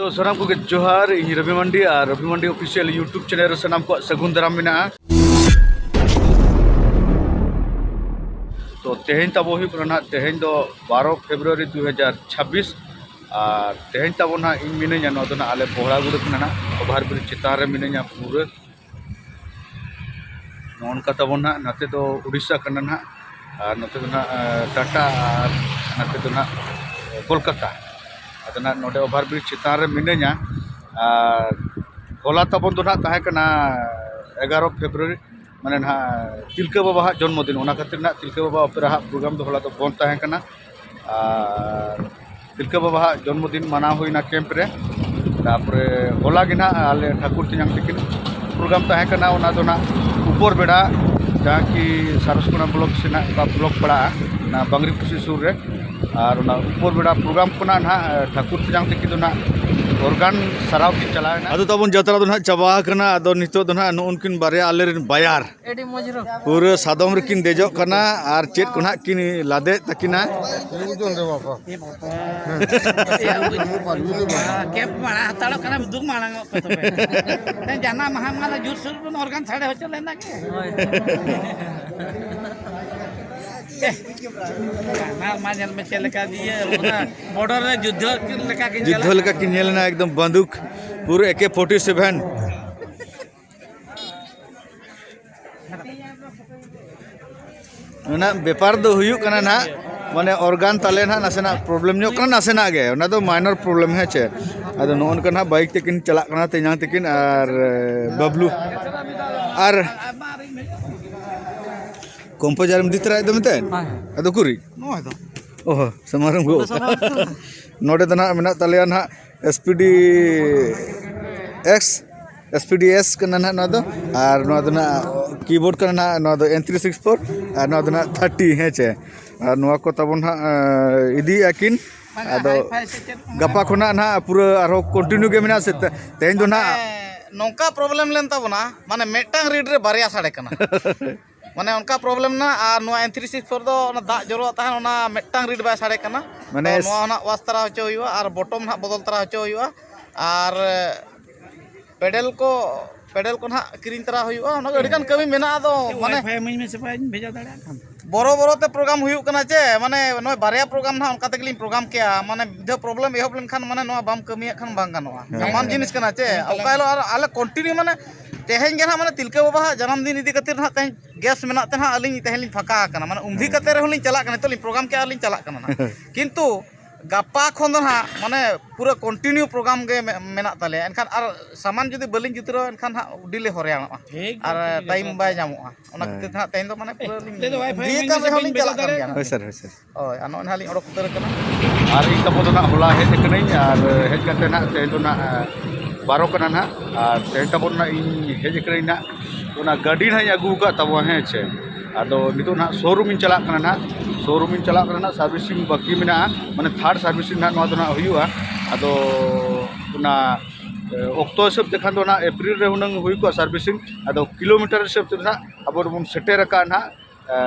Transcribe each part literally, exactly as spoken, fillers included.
ᱛᱚ ᱥᱟᱱᱟᱢ ᱠᱚᱜᱮ ᱡᱚᱦᱟᱨ, ᱤᱧ ᱨᱚᱵᱤ ᱢᱟᱱᱰᱤ ᱟᱨ ᱨᱚᱵᱤ ᱢᱟᱱᱰᱤ ᱚᱯᱷᱤᱥᱤᱭᱟᱞ YouTube ᱪᱮᱱᱮᱞ ᱨᱮ ᱥᱟᱱᱟᱢ ᱠᱚᱣᱟᱜ ᱥᱟᱹᱜᱩᱱ ᱫᱟᱨᱟᱢ ᱢᱮᱱᱟᱜᱼᱟ᱾ ᱛᱚ ᱛᱮᱦᱮᱧ ᱛᱟᱵᱚ ᱦᱩᱭᱩᱜ ᱠᱟᱱᱟ ᱱᱟᱦᱟᱜ, ᱛᱮᱦᱮᱧ ᱫᱚ ᱵᱟᱨᱚ ᱯᱷᱮᱵᱽᱨᱩᱣᱟᱨᱤ ᱫᱩ ᱦᱟᱡᱟᱨ ᱪᱷᱟᱵᱵᱤᱥ᱾ ᱟᱨ ᱛᱮᱦᱮᱧ ᱛᱟᱵᱚ ᱱᱟᱦᱟᱜ ᱤᱧ ᱢᱤᱱᱟᱹᱧᱟ ᱱᱚᱣᱟ ᱫᱚ ᱱᱟᱦᱟᱜ ᱟᱞᱮ ᱵᱚᱦᱲᱟᱜᱩᱲᱟᱹ ᱠᱷᱚᱱ ᱱᱟᱦᱟᱜ ᱚᱵᱷᱟᱨ ᱵᱨᱤᱡᱽ ᱪᱮᱛᱟᱱ ᱨᱮ ᱢᱤᱱᱟᱹᱧᱟ ᱯᱩᱨᱟᱹ᱾ ᱱᱚᱜᱼᱚ ᱱᱚᱝᱠᱟ ᱛᱟᱵᱚᱱ ᱱᱟᱦᱟᱜ, ᱱᱚᱛᱮ ᱫᱚ ᱩᱲᱤᱥᱥᱟ ᱠᱟᱱᱟ ᱱᱟᱦᱟᱜ, ᱟᱨ ᱱᱚᱛᱮ ᱫᱚ ᱱᱟᱦᱟᱜ ᱴᱟᱴᱟ, ᱟᱨ ᱱᱚᱛᱮ ᱫᱚ ᱱᱟᱦᱟᱜ ᱠᱳᱞᱠᱟᱛᱟ᱾ ᱟᱫᱚ ᱱᱟᱦᱟᱜ ᱱᱚᱰᱮ ᱚᱵᱷᱟᱨ ᱵᱨᱤᱡᱽ ᱪᱮᱛᱟᱱ ᱨᱮ ᱢᱤᱱᱟᱹᱧᱟ᱾ ᱟᱨ ᱦᱚᱞᱟ ᱛᱟᱵᱚᱱ ᱫᱚ ᱱᱟᱦᱟᱜ ᱛᱟᱦᱮᱸ ᱠᱟᱱᱟ ᱮᱜᱟᱨᱚ ᱯᱷᱮᱵᱽᱨᱩᱣᱟᱨᱤ, ᱢᱟᱱᱮ ᱱᱟᱦᱟᱜ ᱛᱤᱞᱠᱟᱹ ᱵᱟᱵᱟᱣᱟᱜ ᱡᱚᱱᱢᱚ ᱫᱤᱱ, ᱚᱱᱟ ᱠᱷᱟᱹᱛᱤᱨ ᱱᱟᱦᱟᱜ ᱛᱤᱞᱠᱟᱹ ᱵᱟᱵᱟ ᱚᱯᱮᱨᱟᱦᱟᱜ ᱯᱨᱳᱜᱨᱟᱢ ᱫᱚ ᱦᱚᱞᱟ ᱫᱚ ᱵᱚᱱᱫ ᱛᱟᱦᱮᱸ ᱠᱟᱱᱟ᱾ ᱟᱨ ᱛᱤᱞᱠᱟᱹ ᱵᱟᱵᱟᱣᱟᱜ ᱡᱚᱱᱢᱚ ᱫᱤᱱ ᱢᱟᱱᱟᱣ ᱦᱩᱭᱱᱟ ᱠᱮᱢᱯ ᱨᱮ᱾ ᱛᱟᱨᱯᱚᱨᱮ ᱦᱚᱞᱟ ᱜᱮ ᱱᱟᱦᱟᱜ ᱟᱞᱮ ᱴᱷᱟᱹᱠᱩᱨ ᱛᱮᱧᱟᱝ ᱛᱟᱹᱠᱤᱱ ᱯᱨᱳᱜᱨᱟᱢ ᱛᱟᱦᱮᱸ ᱠᱟᱱᱟ, ᱚᱱᱟ ᱫᱚ ᱱᱟᱦᱟᱜ ᱩᱯᱚᱨ ᱵᱮᱲᱟ, ᱡᱟᱦᱟᱸ ᱠᱤ ᱥᱟᱨᱚᱥᱠᱳᱱᱟ ᱵᱞᱚᱠ ᱥᱮ ᱱᱟᱦᱟᱜ ᱚᱠᱟ ᱵᱞᱚᱠ ᱯᱟᱲᱟᱜᱼᱟ, ᱚᱱᱟ ᱵᱟᱝᱨᱤᱯᱩᱥᱤ ᱥᱩᱨ ᱨᱮ᱾ ᱟᱨ ᱚᱱᱟ ᱩᱯᱚᱨ ᱵᱮᱲᱟ ᱯᱨᱳᱜᱨᱟᱢ ᱠᱷᱚᱱᱟᱜ ᱱᱟᱦᱟᱜ ᱴᱷᱟᱹᱠᱩᱨ ᱛᱮᱧᱟᱝ ᱛᱟᱹᱠᱤᱱ ᱫᱚ ᱱᱟᱦᱟᱜ ᱚᱨᱜᱟᱱ ᱥᱟᱨᱟᱣ ᱠᱤᱱ ᱪᱟᱞᱟᱣ ᱮᱱᱟ᱾ ᱟᱫᱚ ᱛᱟᱵᱚᱱ ᱡᱟᱛᱨᱟ ᱫᱚ ᱱᱟᱦᱟᱜ ᱪᱟᱵᱟ ᱟᱠᱟᱱᱟ᱾ ᱟᱫᱚ ᱱᱤᱛᱚᱜ ᱫᱚ ᱱᱟᱦᱟᱜ ᱱᱩᱜᱼᱩ ᱱᱩᱠᱤᱱ ᱵᱟᱨᱭᱟ ᱟᱞᱮᱨᱮᱱ ᱵᱟᱭᱟᱨ ᱟᱹᱰᱤ ᱢᱚᱡᱽ ᱨᱚ- ᱯᱩᱨᱟᱹ ᱥᱟᱫᱚᱢ ᱨᱮᱠᱤᱱ ᱫᱮᱡᱚᱜ ᱠᱟᱱᱟ ᱟᱨ ᱪᱮᱫ ᱠᱚ ᱱᱟᱦᱟᱜ ᱠᱤᱱ ᱞᱟᱫᱮᱭᱮᱫ ᱛᱟᱹᱠᱤᱱᱟ᱾ ᱮ ᱵᱟᱵᱟ᱾ ᱮ ᱵᱟᱵᱟ᱾ ᱠᱮᱯ ᱢᱟᱲᱟᱝ ᱦᱟᱛᱟᱲᱚᱜ ᱠᱟᱱᱟ, ᱫᱩ ᱢᱟᱲᱟᱝᱚᱜ ᱯᱮ ᱛᱚᱵᱮ᱾ ᱦᱮᱸ, ᱡᱟᱱᱟ ᱢᱟᱦᱟ ᱢᱟ ᱡᱩᱨ ᱥᱩᱨ ᱵᱚᱱ ᱚᱨᱜᱟᱱ ᱥᱟᱰᱮ ᱦᱚᱪᱚ ᱞᱮᱱᱟ ᱠᱮ? ᱦᱳᱭ᱾ ᱮ, ᱡᱟᱱᱟ ᱢᱟ ᱧᱮᱞ ᱢᱮ ᱪᱮᱫ ᱞᱮᱠᱟ ᱤᱭᱟᱹ, ᱚᱱᱟ ᱵᱚᱰᱚᱨ ᱨᱮ ᱡᱩᱫᱽᱫᱷᱚ ᱞᱮᱠᱟ ᱠᱤᱱ ᱡᱩᱫᱽᱫᱷᱚ ᱪᱟᱞᱟᱜ ᱞᱮᱠᱟ ᱠᱤᱱ ᱧᱮᱞ ᱮᱱᱟ, ᱮᱠᱫᱚᱢ ᱵᱟᱱᱫᱩᱠ ᱯᱩᱨᱟᱹ ᱮ ᱠᱮ ᱯᱷᱳᱨᱴᱤ ᱥᱮᱵᱷᱮᱱ᱾ ᱚᱱᱟ ᱵᱮᱯᱟᱨ ᱫᱚ ᱦᱩᱭᱩᱜ ᱠᱟᱱᱟ ᱱᱟᱦᱟᱜ, ᱢᱟᱱᱮ ᱚᱨᱜᱟᱱ ᱛᱟᱞᱮ ᱱᱟᱦᱟᱜ ᱱᱟᱥᱮᱱᱟᱜ ᱯᱨᱚᱵᱞᱮᱢ ᱧᱚᱜ ᱠᱟᱱᱟ, ᱱᱟᱥᱮᱱᱟᱜ ᱜᱮ, ᱚᱱᱟ ᱫᱚ ᱢᱟᱭᱱᱚᱨ ᱯᱨᱚᱵᱞᱮᱢ, ᱦᱮᱸ ᱪᱮ᱾ ᱟᱫᱚ ᱱᱚᱜᱼᱚ ᱱᱚᱝᱠᱟ ᱱᱟᱦᱟᱜ ᱵᱟᱭᱤᱠ ᱛᱮᱠᱤᱱ ᱪᱟᱞᱟᱜ ᱠᱟᱱᱟ ᱛᱮᱧᱟᱝ ᱛᱟᱹᱠᱤᱱ ᱟᱨ, ᱮ, ᱵᱟᱵᱞᱩ ᱟᱨ ᱠᱚᱢᱯᱳᱡᱟᱨ ᱮᱢ ᱤᱫᱤ ᱛᱚᱨᱟᱭᱮᱫ ᱫᱚ ᱢᱮᱱᱛᱮ? ᱦᱮᱸ᱾ ᱟᱫᱚ ᱩᱠᱩᱨᱤᱡ? ᱱᱚᱜᱼᱚᱭ ᱛᱚ᱾ ᱚᱦᱚ, ᱥᱟᱢᱟᱝ ᱨᱮᱢ ᱜᱚᱜ ᱱᱚᱰᱮ ᱥᱟᱢᱟᱝ ᱨᱮ᱾ ᱱᱚᱰᱮ ᱫᱚ ᱱᱟᱦᱟᱜ ᱢᱮᱱᱟᱜ ᱛᱟᱞᱮᱭᱟ ᱱᱟᱦᱟᱜ S P D X, S P D S ᱠᱟᱱᱟ ᱱᱟᱦᱟᱜ ᱱᱚᱣᱟ ᱫᱚ, ᱟᱨ ᱱᱚᱣᱟ ᱫᱚ ᱱᱟᱦᱟᱜ ᱠᱤᱵᱳᱨᱰ ᱠᱟᱱᱟ ᱱᱟᱦᱟᱜ, ᱱᱚᱣᱟ ᱫᱚ ᱮᱱ ᱛᱷᱨᱤ ᱥᱤᱠᱥ ᱯᱷᱳᱨ, ᱟᱨ ᱱᱚᱣᱟ ᱫᱚ ᱱᱟᱦᱟᱜ ᱛᱷᱟᱨᱴᱤ, ᱦᱮᱸ ᱪᱮ᱾ ᱟᱨ ᱱᱚᱣᱟ ᱠᱚ ᱛᱟᱵᱚᱱ ᱦᱟᱸᱜ, ᱮᱸ, ᱤᱫᱤᱭᱮᱫᱼᱟ ᱠᱤᱱ᱾ ᱢᱟᱱᱮ ᱟᱫᱚ ᱦᱟᱭ ᱯᱷᱟᱭ ᱥᱮ ᱪᱮᱫ ᱠᱚ ᱜᱟᱯᱟ ᱢᱮᱱᱟᱜᱼᱟ? ᱠᱷᱚᱱᱟᱜ ᱱᱟᱦᱟᱜ ᱯᱩᱨᱟᱹ ᱟᱨᱦᱚᱸ ᱠᱚᱱᱴᱤᱱᱤᱭᱩ ᱜᱮ ᱢᱮᱱᱟᱜᱼᱟ ᱥᱮ? ᱛᱮ-, ᱛᱮᱦᱮᱧ ᱫᱚ ᱢᱟᱱᱮ ᱱᱟᱦᱟᱜ ᱱᱚᱝᱠᱟ ᱯᱨᱚᱵᱞᱮᱢ ᱞᱮᱱ ᱛᱟᱵᱚᱱᱟ, ᱢᱟᱱᱮ ᱢᱤᱫᱴᱟᱝ ᱨᱤᱰ ᱨᱮ ᱵᱟᱨᱭᱟ ᱥᱟᱰᱮ ᱠᱟᱱᱟ᱾ ᱢᱟᱱᱮ ᱚᱱᱠᱟ ᱯᱨᱚᱵᱞᱮᱢ ᱱᱟ, ᱟᱨ ᱱᱚᱣᱟ ᱮᱱ ᱛᱷᱨᱤ ᱥᱤᱠᱥ ᱯᱷᱳᱨ ᱫᱚ ᱚᱱᱟ ᱫᱟᱜ ᱡᱚᱨᱚᱣᱟᱜ ᱛᱟᱦᱮᱱ, ᱚᱱᱟ ᱢᱤᱫᱴᱟᱝ ᱨᱤᱰ ᱵᱟᱭ ᱥᱟᱰᱮ ᱠᱟᱱᱟ᱾ ᱢᱟᱱᱮ ᱛᱚ ᱱᱚᱣᱟ ᱦᱚᱸ ᱱᱟᱜ ᱣᱟᱥ ᱛᱟᱨᱟ ᱦᱚᱪᱚ ᱦᱩᱭᱩᱜᱼᱟ, ᱟᱨ ᱵᱚᱴᱚᱢ ᱱᱟᱜ ᱵᱚᱫᱚᱞ ᱛᱟᱨᱟ ᱦᱚᱪᱚ ᱦᱩᱭᱩᱜᱼᱟ᱾ ᱟᱨ ᱯᱮᱰᱮᱞ ᱠᱚ, ᱯᱮᱰᱮᱞ ᱠᱚ ᱱᱟᱦᱟᱜ ᱠᱤᱨᱤᱧ ᱛᱚᱨᱟ ᱦᱩᱭᱩᱜᱼᱟ᱾ ᱚᱱᱟ ᱠᱚ ᱟᱹᱰᱤᱜᱟᱱ ᱠᱟᱹᱢᱤ ᱢᱮᱱᱟᱜᱼᱟ᱾ ᱟᱫᱚ ᱢᱟᱱᱮ ᱤᱢᱟᱹᱧ ᱢᱮᱥᱮ, ᱵᱟᱹᱧ ᱵᱷᱮᱡᱟ ᱫᱟᱲᱮᱭᱟᱜ ᱠᱷᱟᱱ᱾ ᱵᱚᱨᱚ ᱵᱚᱨᱚ ᱛᱮ ᱯᱨᱳᱜᱨᱟᱢ ᱦᱩᱭᱩᱜ ᱠᱟᱱᱟ ᱪᱮ, ᱢᱟᱱᱮ ᱱᱚᱜᱼᱚᱭ ᱵᱟᱨᱭᱟ ᱯᱨᱳᱜᱨᱟᱢ ᱱᱟᱦᱟᱜ ᱚᱱᱠᱟ ᱛᱮᱜᱮᱞᱤᱧ ᱯᱨᱳᱜᱨᱟᱢ ᱠᱮᱜᱼᱟ᱾ ᱢᱟᱱᱮ ᱢᱤᱫ ᱫᱷᱟᱣ ᱯᱨᱚᱵᱞᱮᱢ ᱮᱦᱚᱵ ᱞᱮᱱᱠᱷᱟᱱ ᱢᱟᱱᱮ ᱱᱚᱣᱟ ᱵᱟᱢ ᱠᱟᱹᱢᱤᱭᱟᱜ ᱠᱷᱟᱱ ᱵᱟᱝ ᱜᱟᱱᱚᱜᱼᱟ᱾ ᱦᱮᱸ᱾ ᱥᱟᱢᱟᱱ ᱡᱤᱱᱤᱥ ᱠᱟᱱᱟ ᱪᱮ, ᱚᱠᱟ ᱦᱤᱞᱳᱜ ᱟᱨ ᱟᱞᱮ ᱠᱚᱱᱴᱤᱱᱤᱭᱩ ᱢᱟᱱᱮ ᱛᱮᱦᱮᱧ ᱜᱮ ᱱᱟᱦᱟᱜ ᱢᱟᱱᱮ ᱛᱤᱞᱠᱟᱹ ᱵᱟᱵᱟᱣᱟᱜ ᱡᱟᱱᱟᱢ ᱫᱤᱱ ᱤᱫᱤ ᱠᱟᱛᱮ ᱱᱟᱦᱟᱜ ᱛᱮᱦᱮᱧ ᱜᱮᱥ ᱢᱮᱱᱟᱜ ᱛᱮ ᱱᱟᱦᱟᱜ ᱟᱹᱞᱤᱧ ᱛᱮᱦᱮᱧ ᱞᱤᱧ ᱯᱷᱟᱸᱠᱟ ᱟᱠᱟᱱᱟ᱾ ᱢᱟᱱᱮ ᱩᱢᱫᱷᱤ ᱠᱟᱛᱮ ᱨᱮᱦᱚᱸ ᱞᱤᱧ ᱪᱟᱞᱟᱜ ᱠᱟᱱᱟ, ᱱᱤᱛᱚᱜ ᱞᱤᱧ ᱯᱨᱳᱜᱨᱟᱢ ᱠᱮᱜᱼᱟ ᱟᱨ ᱞᱤᱧ ᱪᱟᱞᱟᱜ ᱠᱟᱱᱟ ᱱᱟᱦᱟᱜ᱾ ᱠᱤᱱᱛᱩ ᱜᱟᱯᱟ ᱠᱷᱚᱱ ᱫᱚ ᱱᱟᱦᱟᱜ ᱢᱟᱱᱮ ᱯᱩᱨᱟᱹ ᱠᱚᱱᱴᱤᱱᱤᱭᱩ ᱯᱨᱳᱜᱨᱟᱢ ᱜᱮ ᱢᱮ-, ᱢᱮᱱᱟᱜ ᱛᱟᱞᱮᱭᱟ᱾ ᱮᱱᱠᱷᱟᱱ ᱟᱨ ᱥᱟᱢᱟᱱ ᱡᱩᱫᱤ ᱵᱟᱹᱞᱤᱧ ᱡᱩᱛ ᱨᱮᱦᱚᱸ ᱮᱱᱠᱷᱟᱱ ᱦᱟᱸᱜ ᱟᱹᱰᱤ ᱞᱮ ᱦᱚᱨᱮᱭᱟᱱᱚᱜᱼᱟ᱾ ᱴᱷᱤᱠ ᱜᱮᱭᱟ, ᱟᱨ ᱴᱷᱤᱠ ᱜᱮᱭᱟ, ᱴᱟᱭᱤᱢ ᱡᱚᱛᱷᱟᱛ ᱵᱟᱭ ᱜᱮ᱾ ᱧᱟᱢᱚᱜᱼᱟ᱾ ᱚᱱᱟ ᱦᱮᱸ᱾ ᱠᱷᱟᱹᱛᱤᱨ ᱛᱮ ᱦᱟᱸᱜ ᱛᱮᱦᱮᱧ ᱫᱚ ᱢᱟᱱᱮ ᱯᱩᱨᱟᱹ ᱞᱤᱧ ᱞᱟᱹᱭ ᱫᱚ ᱵᱟᱭ ᱵᱤᱡᱤ ᱯᱷᱟᱭᱤᱱ ᱟᱠᱟᱱ ᱢᱮᱥᱮ ᱜᱮᱭᱟ ᱵᱟᱹᱧ ᱱᱟᱦᱟᱜ᱾ ᱵᱮᱡᱟᱣ ᱫᱟᱲᱮᱭᱟᱜ ᱦᱳᱭ ᱠᱟᱱᱟ᱾ ᱥᱟᱨ, ᱦᱳᱭ ᱥᱟᱨ᱾ ᱦᱳᱭ, ᱟᱨ ᱱᱚᱜᱼᱚᱭ ᱱᱟᱦᱟᱜ ᱞᱤᱧ ᱚᱰᱚᱠ ᱩᱛᱟᱹᱨ ᱟᱠᱟᱱᱟ᱾ ᱟᱨ ᱤᱧ ᱛᱟᱵᱚ ᱫᱚ ᱱᱟᱦᱟᱜ ᱦᱚᱞᱟ ᱦᱮᱡ ᱟᱠᱟᱱᱟᱹᱧ, ᱟᱨ ᱦᱮᱡ ᱠᱟᱛᱮ ᱱᱟᱦᱟᱜ ᱛᱮᱦᱮᱧ ᱫᱚ ᱱᱟᱦᱟᱜ, ᱮ, ᱵᱟᱨᱚ ᱠᱟᱱᱟ ᱱᱟᱦᱟᱜ, ᱟᱨ ᱛᱮᱦᱮᱧ ᱛᱟᱵᱚ ᱱᱟᱦᱟᱜ ᱤᱧ ᱦᱮᱡ ᱟᱠᱟᱱᱟᱹᱧ ᱱᱟᱦᱟᱜ, ᱚᱱᱟ ᱜᱟᱹᱰᱤ ᱱᱟᱦᱟᱜ ᱤᱧ ᱟᱹᱜᱩ ᱟᱠᱟᱫ ᱛᱟᱵᱚᱣᱟ, ᱦᱮᱸ ᱪᱮ᱾ ᱟᱫᱚ ᱱᱤᱛᱚᱜ ᱱᱟᱦᱟᱜ ᱥᱳᱨᱩᱢ ᱤᱧ ᱪᱟᱞᱟᱜ ᱠᱟᱱᱟ ᱱᱟᱦᱟᱜ, ᱥᱳᱨᱩᱢ ᱤᱧ ᱪᱟᱞᱟᱜ ᱠᱟᱱᱟ ᱱᱟᱦᱟᱜ, ᱥᱟᱨᱵᱷᱤᱥᱤᱝ ᱵᱟᱹᱠᱤ ᱢᱮᱱᱟᱜᱼᱟ, ᱢᱟᱱᱮ ᱛᱷᱟᱨᱰ ᱥᱟᱨᱵᱷᱤᱥᱤᱝ ᱱᱟᱦᱟᱜ ᱱᱚᱣᱟ ᱫᱚ ᱱᱟᱦᱟᱜ ᱦᱩᱭᱩᱜᱼᱟ᱾ ᱟᱫᱚ ᱚᱱᱟ, ᱮ, ᱚᱠᱛᱚ ᱦᱤᱥᱟᱹᱵ ᱛᱮᱠᱷᱟᱱ ᱫᱚ ᱱᱟᱦᱟᱜ ᱮᱯᱨᱤᱞ ᱨᱮ ᱦᱩᱱᱟᱹᱝ ᱦᱩᱭ ᱠᱚᱜᱼᱟ ᱥᱟᱨᱵᱷᱤᱥᱤᱝ, ᱟᱫᱚ ᱠᱤᱞᱳᱢᱤᱴᱟᱨ ᱦᱤᱥᱟᱹᱵ ᱛᱮ ᱱᱟᱦᱟᱜ ᱟᱵᱚ ᱫᱚᱵᱚᱱ ᱥᱮᱴᱮᱨ ᱟᱠᱟᱫᱼᱟ ᱱᱟᱦᱟᱜ, ᱮ,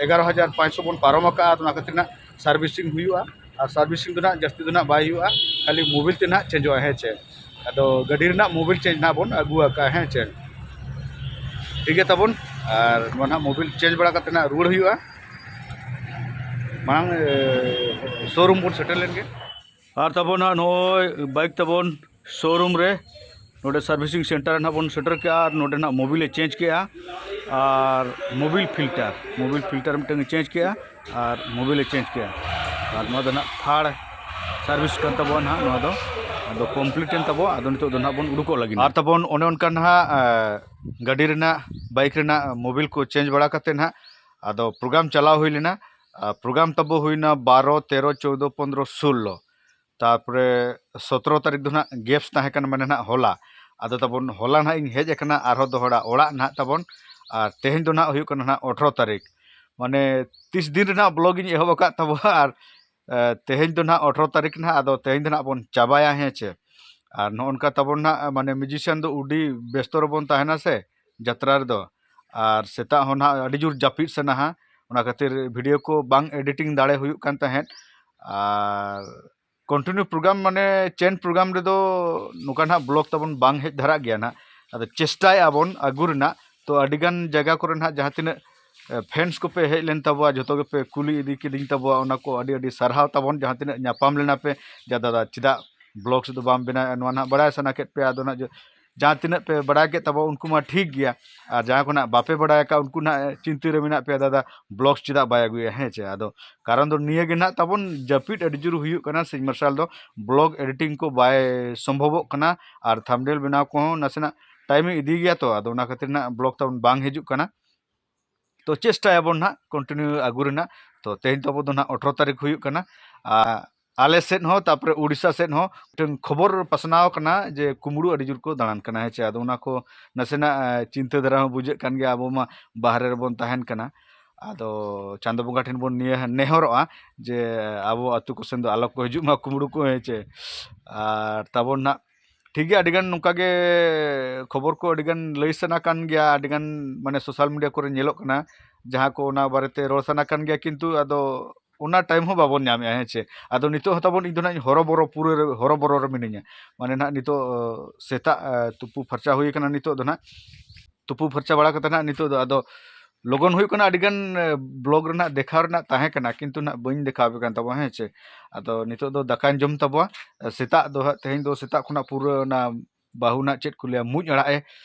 ᱮᱜᱟᱨᱚ ᱦᱟᱡᱟᱨ ᱯᱟᱸᱪᱥᱚ ᱵᱚᱱ ᱯᱟᱨᱚᱢ ᱟᱠᱟᱫᱼᱟ᱾ ᱚᱱᱟ ᱠᱷᱟᱹᱛᱤᱨ ᱱᱟᱦᱟᱜ ᱥᱟᱨᱵᱷᱤᱥᱤᱝ ᱦᱩᱭᱩᱜᱼᱟ, ᱟᱨ ᱥᱟᱨᱵᱷᱤᱥᱤᱝ ᱫᱚ ᱱᱟᱦᱟᱜ ᱡᱟᱹᱥᱛᱤ ᱫᱚ ᱱᱟᱦᱟᱜ ᱵᱟᱭ ᱦᱩᱭᱩᱜᱼᱟ, ᱠᱷᱟᱹᱞᱤ ᱢᱳᱵᱤᱞ ᱛᱮ ᱱᱟᱦᱟᱜ ᱪᱮᱧᱡᱚᱜᱼᱟ, ᱦᱮᱸ ᱪᱮ᱾ ᱟᱫᱚ ᱜᱟᱹᱰᱤ ᱨᱮᱱᱟᱜ ᱢᱳᱵᱤᱞ ᱪᱮᱧᱡᱽ ᱱᱟᱦᱟᱜ ᱵᱚᱱ ᱟᱹᱜᱩ ᱟᱠᱟᱫᱼᱟ, ᱦᱮᱸ ᱪᱮ᱾ ᱴᱷᱤᱠ ᱜᱮᱭᱟ ᱛᱟᱵᱚᱱ, ᱟᱨ ᱱᱚᱣᱟ ᱱᱟᱦᱟᱜ ᱢᱳᱵᱤᱞ ᱪᱮᱧᱡᱽ ᱵᱟᱲᱟ ᱠᱟᱛᱮ ᱱᱟᱦᱟᱜ ᱨᱩᱣᱟᱹᱲ ᱦᱩᱭᱩᱜᱼᱟ᱾ ᱢᱟᱲᱟᱝ, ᱮ, ᱥᱳᱨᱩᱢ ᱵᱚᱱ ᱥᱮᱴᱮᱨ ᱞᱮᱱ ᱜᱮ᱾ ᱟᱨ ᱛᱟᱵᱚᱱ ᱱᱟᱦᱟᱜ ᱱᱚᱜᱼᱚᱭ ᱵᱟᱭᱤᱠ ᱛᱟᱵᱚᱱ ᱥᱳᱨᱩᱢ ᱨᱮ, ᱱᱚᱰᱮ ᱥᱟᱨᱵᱷᱤᱥᱤᱝ ᱥᱮᱱᱴᱟᱨ ᱨᱮ ᱱᱟᱦᱟᱜ ᱵᱚᱱ ᱥᱮᱴᱮᱨ ᱠᱮᱜᱼᱟ, ᱟᱨ ᱱᱚᱰᱮ ᱱᱟᱦᱟᱜ ᱢᱳᱵᱤᱞᱮ ᱪᱮᱧᱡᱽ ᱠᱮᱜᱼᱟ, ᱟᱨ ᱢᱳᱵᱤᱞ ᱯᱷᱤᱞᱴᱟᱨ, ᱢᱳᱵᱤᱞ ᱯᱷᱤᱞᱴᱟᱨ ᱢᱤᱫᱴᱟᱝ ᱮ ᱪᱮᱧᱡᱽ ᱠᱮᱜᱼᱟ, ᱟᱨ ᱢᱳᱵᱤᱞᱮ ᱪᱮᱧᱡᱽ ᱠᱮᱜᱼᱟ᱾ ᱟᱨ ᱱᱚᱣᱟ ᱫᱚ ᱱᱟᱦᱟᱜ ᱛᱷᱟᱨᱰ ᱥᱟᱨᱵᱷᱤᱥ ᱠᱟᱱ ᱛᱟᱵᱚᱱᱟ ᱱᱟᱦᱟᱜ᱾ ᱱᱚᱣᱟ ᱫᱚ ᱟᱫᱚ ᱠᱚᱢᱯᱞᱤᱴ ᱮᱱ ᱛᱟᱵᱚᱱᱟ᱾ ᱟᱫᱚ ᱱᱤᱛᱚᱜ ᱫᱚ ᱱᱟᱦᱟᱜ ᱵᱚᱱ ᱩᱰᱩᱠᱚᱜ ᱞᱟᱹᱜᱤᱫ᱾ ᱟᱨ ᱛᱟᱵᱚᱱ ᱚᱱᱮ ᱚᱱᱠᱟ ᱱᱟᱦᱟᱜ, ᱮ, ᱜᱟᱹᱰᱤ ᱨᱮᱱᱟᱜ, ᱵᱟᱭᱤᱠ ᱨᱮᱱᱟᱜ ᱢᱳᱵᱤᱞ ᱠᱚ ᱪᱮᱧᱡᱽ ᱵᱟᱲᱟ ᱠᱟᱛᱮ ᱱᱟᱦᱟᱜ ᱟᱫᱚ ᱯᱨᱳᱜᱨᱟᱢ ᱪᱟᱞᱟᱣ ᱦᱩᱭ ᱞᱮᱱᱟ᱾ ᱟᱨ ᱯᱨᱳᱜᱨᱟᱢ ᱛᱟᱵᱚ ᱦᱩᱭᱱᱟ ᱵᱟᱨᱚ, ᱛᱮᱨᱚ, ᱪᱳᱣᱫᱚ, ᱯᱚᱱᱫᱽᱨᱚ, ᱥᱳᱞᱞᱳ᱾ ᱛᱟᱨᱯᱚᱨᱮ ᱥᱚᱛᱨᱚ ᱛᱟᱹᱨᱤᱠᱷ ᱫᱚ ᱱᱟᱦᱟᱜ ᱜᱮᱯᱥ ᱛᱟᱦᱮᱸ ᱠᱟᱱᱟ, ᱢᱟᱱᱮ ᱱᱟᱦᱟᱜ ᱦᱚᱞᱟ᱾ ᱟᱫᱚ ᱛᱟᱵᱚᱱ ᱦᱚᱞᱟ ᱱᱟᱦᱟᱜ ᱤᱧ ᱦᱮᱡ ᱟᱠᱟᱱᱟ ᱟᱨᱦᱚᱸ ᱫᱚᱦᱲᱟ ᱚᱲᱟᱜ ᱱᱟᱦᱟᱜ ᱛᱟᱵᱚᱱ, ᱟᱨ ᱛᱮᱦᱮᱧ ᱫᱚ ᱱᱟᱦᱟᱜ ᱦᱩᱭᱩᱜ ᱠᱟᱱᱟ ᱱᱟᱦᱟᱜ ᱟᱴᱷᱨᱚ ᱛᱟᱹᱨᱤᱠᱷ᱾ ᱢᱟᱱᱮ ᱛᱤᱥ ᱫᱤᱱ ᱨᱮᱱᱟᱜ ᱵᱞᱚᱜ ᱤᱧ ᱮᱦᱚᱵ ᱟᱠᱟᱫ ᱛᱟᱵᱚᱱᱟ, ᱟᱨ, ᱮ, ᱛᱮᱦᱮᱧ ᱫᱚ ᱱᱟᱦᱟᱜ ᱟᱴᱷᱨᱚ ᱛᱟᱹᱨᱤᱠᱷ ᱱᱟᱦᱟᱜ, ᱟᱫᱚ ᱛᱮᱦᱮᱧ ᱫᱚ ᱱᱟᱦᱟᱜ ᱵᱚᱱ ᱪᱟᱵᱟᱭᱟ, ᱦᱮᱸ ᱪᱮ᱾ ᱟᱨ ᱱᱚᱜᱼᱚ ᱱᱚᱝᱠᱟ ᱛᱟᱵᱚᱱ ᱱᱟᱦᱟᱜ, ᱢᱟᱱᱮ ᱢᱤᱭᱩᱡᱤᱥᱤᱭᱟᱱ ᱫᱚ ᱟᱹᱰᱤ ᱵᱮᱥᱛᱚ ᱨᱮᱵᱚᱱ ᱛᱟᱦᱮᱱᱟ ᱥᱮ ᱡᱟᱛᱨᱟ ᱨᱮᱫᱚ, ᱟᱨ ᱥᱮᱛᱟᱜ ᱦᱚᱸ ᱱᱟᱦᱟᱜ ᱟᱹᱰᱤ ᱡᱳᱨ ᱡᱟᱹᱯᱤᱫ ᱥᱟᱱᱟᱣᱟ, ᱚᱱᱟ ᱠᱷᱟᱹᱛᱤᱨ ᱵᱷᱤᱰᱤᱭᱳ ᱠᱚ ᱵᱟᱝ ᱮᱰᱤᱴᱤᱝ ᱫᱟᱲᱮ ᱦᱩᱭᱩᱜ ᱠᱟᱱ ᱛᱟᱦᱮᱸᱫ᱾ ᱟᱨ continue program ᱢᱟᱱᱮ chain program ᱨᱮᱫᱚ ᱱᱚᱝᱠᱟ ᱱᱟᱦᱟᱜ vlog ᱛᱟᱵᱚᱱ ᱵᱟᱝ ᱦᱮᱡ ᱫᱷᱟᱨᱟᱜ ᱜᱮᱭᱟ ᱱᱟᱦᱟᱜ᱾ ᱟᱫᱚ ᱪᱮᱥᱴᱟᱭᱮᱫᱼᱟ ᱵᱚᱱ ᱟᱹᱜᱩ ᱨᱮᱱᱟᱜ᱾ ᱛᱚ ᱟᱹᱰᱤᱜᱟᱱ ᱡᱟᱭᱜᱟ ᱠᱚᱨᱮ ᱱᱟᱦᱟᱜ ᱡᱟᱦᱟᱸ ᱛᱤᱱᱟᱹᱜ ᱯᱷᱮᱱᱥ ᱠᱚᱯᱮ ᱦᱮᱡ ᱞᱮᱱ ᱛᱟᱵᱚᱣᱟ, ᱡᱷᱚᱛᱚ ᱜᱮᱯᱮ ᱠᱩᱞᱤ ᱤᱫᱤ ᱠᱤᱫᱤᱧ ᱛᱟᱵᱚᱣᱟ, ᱚᱱᱟ ᱠᱚ ᱟᱹᱰᱤ ᱟᱹᱰᱤ ᱥᱟᱨᱦᱟᱣ ᱛᱟᱵᱚᱱ᱾ ᱡᱟᱦᱟᱸ ᱛᱤᱱᱟᱹᱜ ᱧᱟᱯᱟᱢ ᱞᱮᱱᱟ ᱯᱮ, ᱡᱟ ᱫᱟᱫᱟ ᱪᱮᱫᱟᱜ ᱵᱞᱚᱜ ᱥᱮᱫ ᱫᱚ ᱵᱟᱢ ᱵᱮᱱᱟᱣᱮᱫᱼᱟ, ᱱᱚᱣᱟ ᱱᱟᱦᱟᱜ ᱵᱟᱲᱟᱭ ᱥᱟᱱᱟ ᱠᱮᱫ ᱯᱮᱭᱟ, ᱟᱫᱚ ᱱᱟᱦᱟᱜ ᱡᱚ- ᱡᱟᱦᱟᱸ ᱛᱤᱱᱟᱹᱜ ᱯᱮ ᱵᱟᱲᱟᱭ ᱠᱮᱫ ᱛᱟᱵᱚ ᱩᱱᱠᱩ ᱢᱟ ᱴᱷᱤᱠ ᱜᱮᱭᱟ, ᱟᱨ ᱡᱟᱦᱟᱸ ᱠᱚ ᱱᱟᱦᱟᱜ ᱵᱟᱯᱮ ᱵᱟᱲᱟᱭ ᱟᱠᱟᱫ ᱩᱱᱠᱩ ᱱᱟᱦᱟᱜ ᱪᱤᱱᱛᱟᱹ ᱨᱮ ᱢᱮᱱᱟᱜ ᱯᱮᱭᱟ, ᱫᱟᱫᱟ ᱵᱞᱚᱜ ᱪᱮᱫᱟᱜ ᱵᱟᱭ ᱟᱹᱜᱩᱭᱟ? ᱦᱮᱸ ᱪᱮ? ᱟᱫᱚ ᱠᱟᱨᱚᱱ ᱫᱚ ᱱᱤᱭᱟᱹ ᱜᱮ ᱱᱟᱦᱟᱜ ᱛᱟᱵᱚᱱ, ᱡᱟᱹᱯᱤᱫ ᱟᱹᱰᱤ ᱡᱳᱨ ᱦᱩᱭᱩᱜ ᱠᱟᱱᱟ ᱥᱤᱧ ᱢᱟᱨᱥᱟᱞ ᱫᱚ, ᱵᱞᱚᱜ ᱮᱰᱤᱴᱤᱝ ᱠᱚ ᱵᱟᱭ ᱥᱚᱢᱵᱷᱚᱵᱚᱜ ᱠᱟᱱᱟ, ᱟᱨ ᱛᱷᱟᱢᱵᱱᱮᱞ ᱵᱮᱱᱟᱣ ᱠᱚᱦᱚᱸ ᱱᱟᱥᱮᱱᱟᱜ ᱴᱟᱭᱤᱢᱮ ᱤᱫᱤ ᱜᱮᱭᱟ, ᱛᱚ ᱟᱫᱚ ᱚᱱᱟ ᱠᱷᱟᱹᱛᱤᱨ ᱱᱟᱦᱟᱜ ᱵᱞᱚᱜ ᱛᱟᱵᱚᱱ ᱵᱟᱝ ᱦᱤᱡᱩᱜ ᱠᱟᱱᱟ᱾ ᱛᱚ ᱪᱮᱥᱴᱟᱭᱟᱵᱚᱱ ᱱᱟᱦᱟᱜ ᱠᱚᱱᱴᱤᱱᱤᱭᱩ ᱟᱹᱜᱩ ᱨᱮᱱᱟᱜ᱾ ᱛᱚ ᱛᱮᱦᱮᱧ ᱛᱟᱵᱚ ᱫᱚ ᱱᱟᱦᱟᱜ ᱟᱴᱷᱨᱚ ᱛᱟᱹᱨᱤᱠᱷ ᱦᱩᱭᱩᱜ ᱠᱟᱱᱟ᱾ ᱟᱨ ᱟᱞᱮ ᱥᱮᱫ ᱦᱚᱸ, ᱛᱟᱨᱯᱚᱨᱮ ᱩᱲᱤᱥᱥᱟ ᱥᱮᱫ ᱦᱚᱸ ᱢᱤᱫᱴᱮᱱ ᱠᱷᱚᱵᱚᱨ ᱯᱟᱥᱱᱟᱣ ᱠᱟᱱᱟ ᱡᱮ ᱠᱩᱢᱵᱽᱲᱩ ᱟᱹᱰᱤ ᱡᱳᱨ ᱠᱚ ᱫᱟᱬᱟᱱ ᱠᱟᱱᱟ, ᱦᱮᱸ ᱪᱮ? ᱟᱫᱚ ᱚᱱᱟ ᱠᱚ ᱱᱟᱥᱮᱱᱟᱜ, ᱮ, ᱪᱤᱱᱛᱟᱹ ᱫᱷᱟᱨᱟ ᱦᱚᱸ ᱵᱩᱡᱷᱟᱹᱜ ᱠᱟᱱ ᱜᱮᱭᱟ, ᱟᱵᱚ ᱢᱟ ᱵᱟᱦᱨᱮ ᱨᱮᱵᱚᱱ ᱛᱟᱦᱮᱱ ᱠᱟᱱᱟ᱾ ᱟᱫᱚ ᱪᱟᱸᱫᱚ ᱵᱚᱸᱜᱟ ᱴᱷᱮᱱ ᱵᱚᱱ ᱱᱤᱭᱟᱹ ᱱᱮᱦᱚᱨᱚᱜᱼᱟ ᱡᱮ ᱟᱵᱚ ᱟᱹᱛᱩ ᱠᱚ ᱥᱮᱱ ᱫᱚ ᱟᱞᱚ ᱠᱚ ᱦᱤᱡᱩᱜ ᱢᱟ ᱠᱩᱢᱵᱽᱲᱩ ᱠᱚ, ᱦᱮᱸ ᱪᱮ? ᱟᱨ ᱛᱟᱵᱚᱱ ᱱᱟᱦᱟᱜ ᱴᱷᱤᱠ ᱜᱮᱭᱟ, ᱟᱹᱰᱤᱜᱟᱱ ᱱᱚᱝᱠᱟ ᱜᱮ ᱠᱷᱚᱵᱚᱨ ᱠᱚ ᱟᱹᱰᱤᱜᱟᱱ ᱞᱟᱹᱭ ᱥᱟᱱᱟ ᱠᱟᱱ ᱜᱮᱭᱟ, ᱟᱹᱰᱤᱜᱟᱱ ᱢᱟᱱᱮ ᱥᱳᱥᱟᱞ ᱢᱤᱰᱤᱭᱟ ᱠᱚᱨᱮ ᱧᱮᱞᱚᱜ ᱠᱟᱱᱟ, ᱡᱟᱦᱟᱸ ᱠᱚ ᱚᱱᱟ ᱵᱟᱨᱮᱛᱮ ᱨᱚᱲ ᱥᱟᱱᱟ ᱠᱟᱱ ᱜᱮᱭᱟ, ᱠᱤᱱᱛᱩ ᱟᱫᱚ ᱚᱱᱟ ᱴᱟᱭᱤᱢ ᱦᱚᱸ ᱵᱟᱵᱚᱱ ᱧᱟᱢᱮᱜᱼᱟ, ᱦᱮᱸ ᱪᱮ? ᱟᱫᱚ ᱱᱤᱛᱚᱜ ᱦᱚᱸ ᱛᱟᱵᱚᱱ, ᱤᱧ ᱫᱚ ᱱᱟᱦᱟᱜ ᱤᱧ ᱦᱚᱨᱚᱵᱚᱨᱚ, ᱯᱩᱨᱟᱹ ᱨᱮ ᱦᱚᱨᱚᱵᱚᱨᱚ ᱨᱮ ᱢᱤᱱᱟᱹᱧᱟ᱾ ᱢᱟᱱᱮ ᱱᱟᱦᱟᱜ ᱱᱤᱛᱚᱜ, ᱚ, ᱥᱮᱛᱟᱜ, ᱮ, ᱛᱩᱯᱩ ᱯᱷᱟᱨᱪᱟ ᱦᱩᱭ ᱠᱟᱱᱟ ᱱᱤᱛᱚᱜ ᱫᱚ ᱱᱟᱦᱟᱜ᱾ ᱛᱩᱯᱩ ᱯᱷᱟᱨᱪᱟ ᱵᱟᱲᱟ ᱠᱟᱛᱮ ᱱᱟᱦᱟᱜ ᱱᱤᱛᱚᱜ ᱫᱚ ᱟᱫᱚ ᱞᱚᱜᱚᱱ ᱦᱩᱭᱩᱜ ᱠᱟᱱᱟ, ᱟᱹᱰᱤᱜᱟᱱ, ᱮ, ᱵᱞᱚᱜ ᱨᱮᱱᱟᱜ ᱫᱮᱠᱷᱟᱣ ᱨᱮᱱᱟᱜ ᱛᱟᱦᱮᱸ ᱠᱟᱱᱟ, ᱠᱤᱱᱛᱩ ᱱᱟᱦᱟᱜ ᱵᱟᱹᱧ ᱫᱮᱠᱷᱟᱣ ᱟᱯᱮ ᱠᱟᱱ ᱛᱟᱵᱚᱱᱟ, ᱦᱮᱸ ᱪᱮ? ᱟᱫᱚ ᱱᱤᱛᱚᱜ ᱫᱚ ᱫᱟᱠᱟᱧ ᱡᱚᱢ ᱛᱟᱵᱚᱣᱟ᱾ ᱮ, ᱥᱮᱛᱟᱜ ᱫᱚ ᱦᱟᱸᱜ, ᱛᱮᱦᱮᱧ ᱫᱚ ᱥᱮᱛᱟᱜ ᱠᱷᱚᱱᱟᱜ ᱯᱩᱨᱟᱹ ᱚᱱᱟ ᱵᱟᱹᱦᱩ ᱱᱟᱜ ᱪᱮᱫ ᱠᱚ ᱞᱟᱹᱭᱟ, ᱢᱩᱡ ᱟᱲᱟᱜ ᱮ,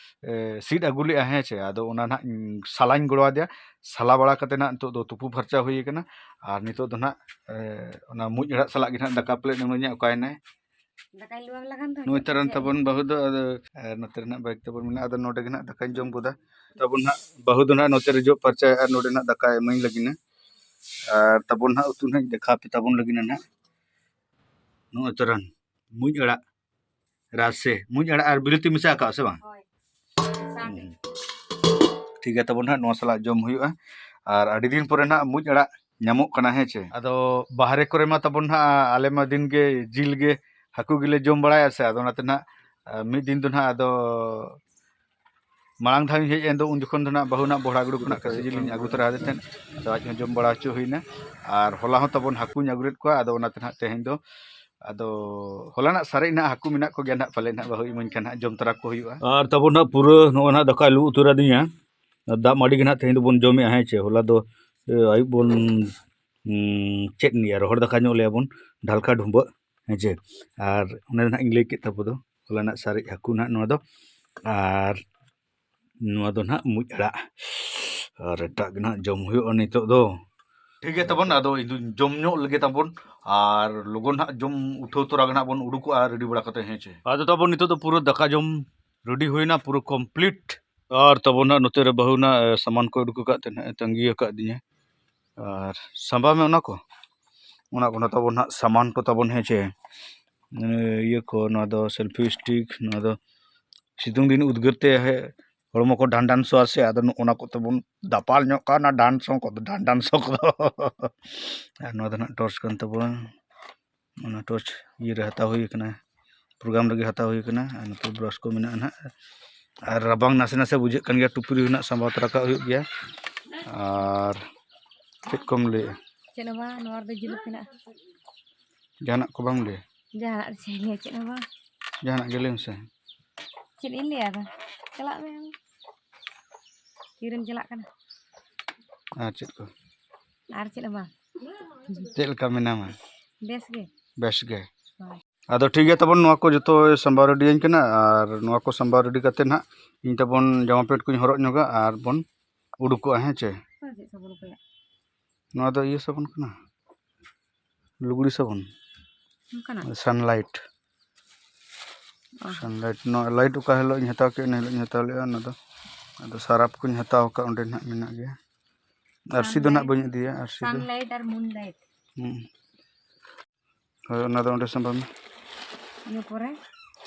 ᱮ, ᱥᱤᱫ ᱟᱹᱜᱩ ᱞᱮᱜᱼᱟ, ᱦᱮᱸ ᱪᱮ? ᱟᱫᱚ ᱚᱱᱟ ᱱᱟᱜ, ᱩᱸ, ᱥᱟᱞᱟᱧ ᱜᱚᱲᱚ ᱟᱫᱮᱭᱟ᱾ ᱥᱟᱞᱟ ᱵᱟᱲᱟ ᱠᱟᱛᱮ ᱱᱟᱜ ᱱᱤᱛᱚᱜ ᱫᱚ ᱛᱩᱯᱩ ᱯᱷᱟᱨᱪᱟ ᱦᱩᱭ ᱠᱟᱱᱟ᱾ ᱟᱨ ᱱᱤᱛᱚᱜ ᱫᱚ ᱱᱟᱜ, ᱮ, ᱚᱱᱟ ᱢᱩᱡ ᱟᱲᱟᱜ ᱥᱟᱞᱟᱜ ᱜᱮ ᱱᱟᱜ ᱫᱟᱠᱟ ᱯᱞᱮᱴ ᱤᱢᱟᱹᱧᱟ, ᱚᱠᱟᱭᱮᱱᱟᱭ? ᱫᱟᱠᱟᱧ ᱞᱩᱣᱟᱝ ᱞᱟᱜᱟᱱ ᱫᱚ ᱱᱩᱭ ᱱᱤᱛᱚᱜ ᱛᱟᱨᱟᱱ ᱵᱩᱡᱷᱟᱹᱣ ᱛᱟᱵᱚᱱ ᱵᱟᱹᱦᱩ ᱫᱚ, ᱟᱫᱚ, ᱮ, ᱱᱚᱛᱮ ᱨᱮ ᱱᱟᱜ ᱵᱟᱭᱤᱠ ᱛᱟᱵᱚᱱ ᱢᱮᱱᱟᱜᱼᱟ, ᱟᱫᱚ ᱱᱚᱰᱮ ᱜᱮ ᱱᱟᱜ ᱫᱟᱠᱟᱧ ᱡᱚᱢ ᱜᱚᱫᱟ᱾ ᱛᱟᱵᱚᱱ ᱱᱟᱜ ᱵᱟᱹᱦᱩ ᱫᱚ ᱱᱟᱜ ᱱᱚᱛᱮ ᱨᱮ ᱡᱚᱜ ᱯᱷᱟᱨᱪᱟᱭᱟ ᱟᱨ ᱱᱚᱰᱮ ᱱᱟᱜ ᱫᱟᱠᱟᱭ ᱤᱢᱟᱹᱧ ᱞᱟᱹᱜᱤᱫ ᱱᱟ᱾ ᱟᱨ ᱛᱟᱵᱚᱱ ᱱᱟᱜ ᱩᱛᱩ ᱱᱟᱜ ᱤᱧ ᱫᱮᱠᱷᱟᱣ ᱟᱯᱮ ᱛᱟᱵᱚᱱ ᱞᱟᱹᱜᱤᱫ ᱱᱟ ᱱᱟᱜ᱾ ᱱᱚᱜᱼᱚᱭ ᱛᱟᱨᱟᱱ ᱢᱩᱡ ᱟᱲᱟᱜ ᱨᱟᱥᱮ, ᱢᱩᱡ ᱟᱲᱟᱜ ᱟᱨ ᱵᱤᱞᱟᱹᱛᱤ ᱢᱮᱥᱟ ᱟᱠᱟᱫ ᱥᱮ ᱵᱟᱝ? ᱦᱳᱭ᱾ ᱥᱟᱶᱛᱮ᱾ ᱦᱩᱸ᱾ ᱴᱷᱤᱠ ᱜᱮᱭᱟ, ᱛᱟᱵᱚᱱ ᱱᱟᱦᱟᱜ ᱱᱚᱣᱟ ᱥᱟᱞᱟᱜ ᱡᱚᱢ ᱦᱩᱭᱩᱜᱼᱟ᱾ ᱟᱨ ᱟᱹᱰᱤ ᱫᱤᱱ ᱯᱚᱨᱮ ᱱᱟᱦᱟᱜ ᱢᱩᱡ ᱟᱲᱟᱜ ᱧᱟᱢᱚᱜ ᱠᱟᱱᱟ, ᱦᱮᱸ ᱪᱮ? ᱟᱫᱚ ᱵᱟᱦᱨᱮ ᱠᱚᱨᱮ ᱢᱟ ᱛᱟᱵᱚᱱ ᱱᱟᱦᱟᱜ ᱟᱞᱮ ᱢᱟ ᱫᱤᱱ ᱜᱮ ᱡᱤᱞ ᱜᱮ, ᱦᱟᱹᱠᱩ ᱜᱮᱞᱮ ᱡᱚᱢ ᱵᱟᱲᱟᱭᱟ ᱥᱮ, ᱟᱫᱚ ᱚᱱᱟᱛᱮ ᱱᱟᱦᱟᱜ, ᱟ, ᱢᱤᱫ ᱫᱤᱱ ᱫᱚ ᱱᱟᱦᱟᱜ ᱟᱫᱚ ᱢᱟᱲᱟᱝ ᱫᱷᱟᱣ ᱤᱧ ᱦᱮᱡ ᱮᱱ ᱫᱚ, ᱩᱱ ᱡᱚᱠᱷᱚᱱ ᱫᱚ ᱱᱟᱦᱟᱜ ᱵᱟᱹᱦᱩ ᱱᱟᱦᱟᱜ ᱵᱚᱦᱲᱟ ᱜᱩᱲᱩ ᱠᱷᱚᱱᱟᱜ ᱠᱟᱹᱥᱤ ᱡᱤᱞ ᱤᱧ ᱟᱹᱜᱩ ᱛᱚᱨᱟ ᱟᱫᱮ ᱛᱟᱦᱮᱸᱫ᱾ ᱟᱫᱚ ᱟᱡ ᱦᱚᱸ ᱡᱚᱢ ᱵᱟᱲᱟ ᱦᱚᱪᱚ ᱦᱩᱭᱱᱟ᱾ ᱟᱨ ᱦᱚᱞᱟ ᱦᱚᱸ ᱛᱟᱵᱚᱱ ᱦᱟᱹᱠᱩᱧ ᱟᱹᱜᱩ ᱞᱮᱫ ᱠᱚᱣᱟ, ᱟᱫᱚ ᱚᱱᱟᱛᱮ ᱱᱟᱦᱟᱜ ᱛᱮᱦᱮᱧ ᱫᱚ, ᱟᱫᱚ ᱦᱚᱞᱟᱱᱟᱜ ᱥᱟᱨᱮᱡ ᱱᱟᱦᱟᱜ ᱦᱟᱹᱠᱩ ᱢᱮᱱᱟᱜ ᱠᱚᱜᱮᱭᱟ ᱱᱟᱦᱟᱜ, ᱯᱟᱞᱮ ᱱᱟᱦᱟᱜ ᱵᱟᱹᱦᱩ ᱤᱢᱟᱹᱧ ᱠᱷᱟᱱ ᱱᱟᱦᱟᱜ ᱡᱚᱢ ᱛᱟᱨᱟ ᱠᱚ ᱦᱩᱭᱩᱜᱼᱟ᱾ ᱟᱨ ᱛᱟᱵᱚᱱ ᱱᱟᱦᱟᱜ ᱯᱩᱨᱟᱹ ᱱᱚᱜᱼᱚᱭ ᱱᱟᱦᱟᱜ ᱫᱟᱠᱟᱭ ᱞᱩ ᱩᱛᱟᱹᱨ ᱟᱹᱫᱤᱧᱟ᱾ ᱟᱨ ᱫᱟᱜ ᱢᱟᱹᱰᱤ ᱜᱮ ᱱᱟᱦᱟᱜ ᱛᱮᱦᱮᱧ ᱫᱚᱵᱚᱱ ᱡᱚᱢᱮᱜᱼᱟ, ᱦᱮᱸ ᱪᱮ? ᱦᱚᱞᱟ ᱫᱚ, ᱮ, ᱟᱹᱭᱩᱵ ᱵᱚᱱ, ᱩᱸ, ᱪᱮᱫ ᱱᱤᱭᱟᱹ ᱨᱚᱦᱚᱲ ᱫᱟᱠᱟ ᱧᱚᱜ ᱞᱮᱭᱟ ᱵᱚᱱ, ᱰᱷᱟᱞᱠᱟ ᱰᱷᱩᱸᱵᱟᱹᱜ, ᱦᱮᱸ ᱪᱮ? ᱟᱨ ᱚᱱᱮ ᱱᱟᱦᱟᱜ ᱤᱧ ᱞᱟᱹᱭ ᱠᱮᱫ ᱛᱟᱵᱚ ᱫᱚ, ᱦᱚᱞᱟᱱᱟᱜ ᱥᱟᱨᱮᱡ ᱦᱟᱹᱠᱩ ᱱᱟᱦᱟᱜ ᱱᱚᱣᱟ ᱫᱚ᱾ ᱟᱨ ᱱᱚᱣᱟ ᱫᱚ ᱱᱟᱦᱟᱜ ᱢᱩᱡ ᱟᱲᱟᱜ᱾ ᱟᱨ ᱮᱴᱟᱜ ᱜᱮ ᱱᱟᱦᱟᱜ ᱡᱚᱢ ᱦᱩᱭᱩᱜᱼᱟ ᱱᱤᱛᱚᱜ ᱫᱚ᱾ ᱴᱷᱤᱠ ᱜᱮᱭᱟ ᱛᱟᱵᱚᱱ, ᱟᱫᱚ ᱤᱧ ᱫᱚᱧ ᱡᱚᱢ ᱧᱚᱜ ᱞᱮᱜᱮ ᱛᱟᱵᱚᱱ, ᱟᱨ ᱞᱚᱜᱚᱱ ᱱᱟᱦᱟᱜ ᱡᱚᱢ ᱩᱴᱷᱟᱹᱣ ᱛᱚᱨᱟ ᱜᱮ ᱱᱟᱦᱟᱜ ᱵᱚᱱ ᱩᱰᱩᱠᱚᱜᱼᱟ, ᱨᱮᱰᱤ ᱵᱟᱲᱟ ᱠᱟᱛᱮ, ᱦᱮᱸ ᱪᱮ? ᱟᱫᱚ ᱛᱟᱵᱚᱱ ᱱᱤᱛᱚᱜ ᱫᱚ ᱯᱩᱨᱟᱹ ᱫᱟᱠᱟ ᱡᱚᱢ ᱨᱮᱰᱤ ᱦᱩᱭᱱᱟ, ᱯᱩᱨᱟᱹ ᱠᱚᱢᱯᱞᱤᱴ᱾ ᱟᱨ ᱛᱟᱵᱚᱱ ᱱᱟᱦᱟᱜ ᱱᱚᱛᱮ ᱨᱮ ᱵᱟᱹᱦᱩ ᱱᱟᱦᱟᱜ, ᱮ, ᱥᱟᱢᱟᱱ ᱠᱚ ᱩᱰᱩᱠ ᱟᱠᱟᱫ ᱛᱮ ᱱᱟᱦᱟᱜ ᱮ ᱛᱟᱺᱜᱤ ᱟᱠᱟᱫ ᱫᱤᱧᱟ᱾ ᱟᱨ ᱥᱟᱢᱵᱟᱣ ᱢᱮ ᱚᱱᱟ ᱠᱚ, ᱚᱱᱟ ᱠᱚ ᱛᱟᱵᱚᱱ ᱱᱟᱦᱟᱜ ᱥᱟᱢᱟᱱ ᱠᱚ ᱛᱟᱵᱚᱱ, ᱦᱮᱸ ᱪᱮ? ᱮ, ᱤᱭᱟᱹ ᱠᱚ, ᱱᱚᱣᱟ ᱫᱚ ᱥᱮᱞᱯᱷᱤ ᱥᱴᱤᱠ, ᱱᱚᱣᱟ ᱫᱚ ᱥᱤᱛᱩᱝ ᱫᱤᱱ ᱩᱫᱽᱜᱟᱹᱨ ᱛᱮ ᱦᱮ-, ᱦᱚᱲᱢᱚ ᱠᱚ ᱰᱟᱱᱰᱟᱱ ᱥᱚ ᱟᱥᱮ, ᱟᱫᱚ ᱱᱚᱜᱼᱚ ᱱᱟ ᱠᱚᱛᱮ ᱵᱚᱱ ᱫᱟᱯᱟᱞ ᱧᱚᱜ ᱠᱟᱜᱼᱟ, ᱚᱱᱟ ᱰᱟᱱ ᱥᱚ ᱠᱚᱫᱚ, ᱰᱟᱱᱰᱟᱱ ᱥᱚ ᱠᱚᱫᱚ᱾ ᱟᱨ ᱱᱚᱣᱟ ᱫᱚ ᱱᱟᱦᱟᱜ ᱴᱚᱨᱪ ᱠᱟᱱ ᱛᱟᱵᱚᱱᱟ, ᱚᱱᱟ ᱴᱚᱨᱪ ᱤᱭᱟᱹ ᱨᱮ ᱦᱟᱛᱟᱣ ᱦᱩᱭ ᱠᱟᱱᱟ, ᱯᱨᱳᱜᱨᱟᱢ ᱨᱮᱜᱮ ᱦᱟᱛᱟᱣ ᱦᱩᱭ ᱠᱟᱱᱟ᱾ ᱟᱨ ᱱᱚᱛᱮ ᱵᱨᱟᱥ ᱠᱚ ᱢᱮᱱᱟᱜᱼᱟ ᱱᱟᱦᱟᱜ, ᱟᱨ ᱨᱟᱵᱟᱝ ᱱᱟᱥᱮ ᱱᱟᱥᱮ ᱵᱩᱡᱷᱟᱹᱜ ᱠᱟᱱ ᱜᱮᱭᱟ, ᱴᱩᱯᱨᱤ ᱦᱚᱸ ᱱᱟᱦᱟᱜ ᱥᱟᱢᱵᱟᱣ ᱛᱚᱨᱟ ᱠᱟᱜ ᱦᱩᱭᱩᱜ ᱜᱮᱭᱟ᱾ ᱟᱨ ᱪᱮᱫ ᱠᱚᱢ ᱞᱟᱹᱭᱮᱜᱼᱟ? ᱪᱮᱫ ᱦᱚᱸ ᱵᱟᱝ, ᱱᱚᱣᱟ ᱨᱮᱫᱚ ᱡᱩᱞᱩᱯ ᱢᱮᱱᱟᱜᱼᱟ᱾ ᱡᱟᱦᱟᱱᱟᱜ ᱠᱚ ᱵᱟᱢ ᱞᱟᱹᱭᱟ? ᱡᱟᱦᱟᱱᱟᱜ ᱪᱮᱫ ᱤᱧ ᱞᱟᱹᱭᱟ, ᱪᱮᱫ ᱦᱚᱸ ᱵᱟᱝ᱾ ᱡᱟᱦᱟᱱᱟᱜ ᱜᱮ ᱞᱟᱹᱭ ᱢᱮᱥᱮ᱾ ᱪᱮᱫ ᱤᱧ ᱞᱟᱹᱭᱟ ᱟᱫᱚ? ᱪᱟᱞᱟᱜ ᱢᱮ ᱟᱢ᱾ ᱛᱤᱨᱮᱢ ᱪᱟᱞᱟᱜ ᱠᱟᱱᱟ? ᱟᱨ ᱪᱮᱫ ᱠᱚ? ᱟᱨ ᱪᱮᱫ ᱦᱚᱸ ᱵᱟᱝ᱾ ᱪᱮᱫ ᱞᱮᱠᱟ ᱢᱮᱱᱟᱢᱟ? ᱵᱮᱥ ᱜᱮ᱾ ᱵᱮᱥ ᱜᱮ᱾ ᱦᱳᱭ᱾ ᱟᱫᱚ ᱴᱷᱤᱠ ᱜᱮᱭᱟ ᱛᱟᱵᱚᱱ, ᱱᱚᱣᱟ ᱠᱚ ᱡᱚᱛᱚ ᱥᱟᱢᱵᱟᱣ ᱨᱮᱰᱤᱭᱟᱹᱧ ᱠᱟᱱᱟ, ᱟᱨ ᱱᱚᱣᱟ ᱠᱚ ᱥᱟᱢᱵᱟᱣ ᱨᱮᱰᱤ ᱠᱟᱛᱮ ᱱᱟᱦᱟᱜ ᱤᱧ ᱛᱟᱵᱚᱱ ᱡᱟᱢᱟ ᱯᱮᱱᱴ ᱠᱚᱧ ᱦᱚᱨᱚᱜ ᱧᱚᱜᱟ ᱟᱨ ᱵᱚᱱ ᱩᱰᱩᱠᱚᱜᱼᱟ, ᱦᱮᱸ ᱪᱮ? ᱚᱱᱟ ᱪᱮᱫ ᱥᱟᱵᱚᱱ ᱠᱚᱭᱟ? ᱱᱚᱣᱟ ᱫᱚ ᱤᱭᱟᱹ ᱥᱟᱵᱚᱱ ᱠᱟᱱᱟ, ᱞᱩᱜᱽᱲᱤ ᱥᱟᱵᱚᱱ᱾ ᱚᱱᱠᱟᱱᱟᱜ? ᱥᱟᱱᱞᱟᱭᱤᱴ᱾ ᱚ᱾ ᱥᱟᱱᱞᱟᱭᱤᱴ, ᱱᱚᱣᱟ ᱞᱟᱭᱤᱴ ᱚᱠᱟ ᱦᱤᱞᱳᱜ ᱤᱧ ᱦᱟᱛᱟᱣ ᱠᱮᱫ, ᱤᱱᱟᱹ ᱦᱤᱞᱳᱜ ᱤᱧ ᱦᱟᱛᱟᱣ ᱞᱮᱫᱼᱟ ᱚᱱᱟ ᱫᱚ᱾ ᱟᱫᱚ ᱥᱟᱨᱟᱯ ᱠᱚᱧ ᱦᱟᱛᱟᱣ ᱟᱠᱟᱫ, ᱚᱸᱰᱮ ᱱᱟᱦᱟᱜ ᱢᱮᱱᱟᱜ ᱜᱮᱭᱟ᱾ ᱟᱨᱥᱤ ᱫᱚ ᱱᱟᱦᱟᱜ ᱵᱟᱹᱧ ᱤᱫᱤᱭᱟ, ᱟᱨᱥᱤ ᱫᱚ᱾ ᱥᱟᱱᱞᱟᱭᱤᱴ ᱟᱨ ᱢᱩᱱᱞᱟᱭᱤᱴ᱾ ᱦᱩᱸ᱾ ᱦᱳᱭ, ᱚᱱᱟ ᱫᱚ ᱚᱸᱰᱮ ᱥᱟᱢᱵᱟᱣ ᱢᱮ᱾ ᱤᱱᱟᱹ ᱯᱚᱨᱮ?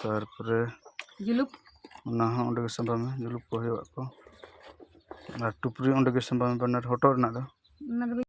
ᱛᱟᱨᱯᱚᱨᱮ ᱡᱩᱞᱩᱯ? ᱚᱱᱟ ᱦᱚᱸ ᱚᱸᱰᱮ ᱜᱮ ᱥᱟᱢᱵᱟᱣ ᱢᱮ, ᱡᱩᱞᱩᱯ ᱠᱚ ᱦᱩᱭᱩᱜ ᱠᱚ᱾ ᱟᱨ ᱴᱩᱯᱨᱤ ᱚᱸᱰᱮ ᱜᱮ ᱥᱟᱢᱵᱟᱣ ᱢᱮ, ᱵᱟᱱᱟᱨ ᱦᱚᱴᱚᱜ ᱨᱮᱱᱟᱜ ᱫᱚ᱾ ᱚᱱᱟ ᱫᱚ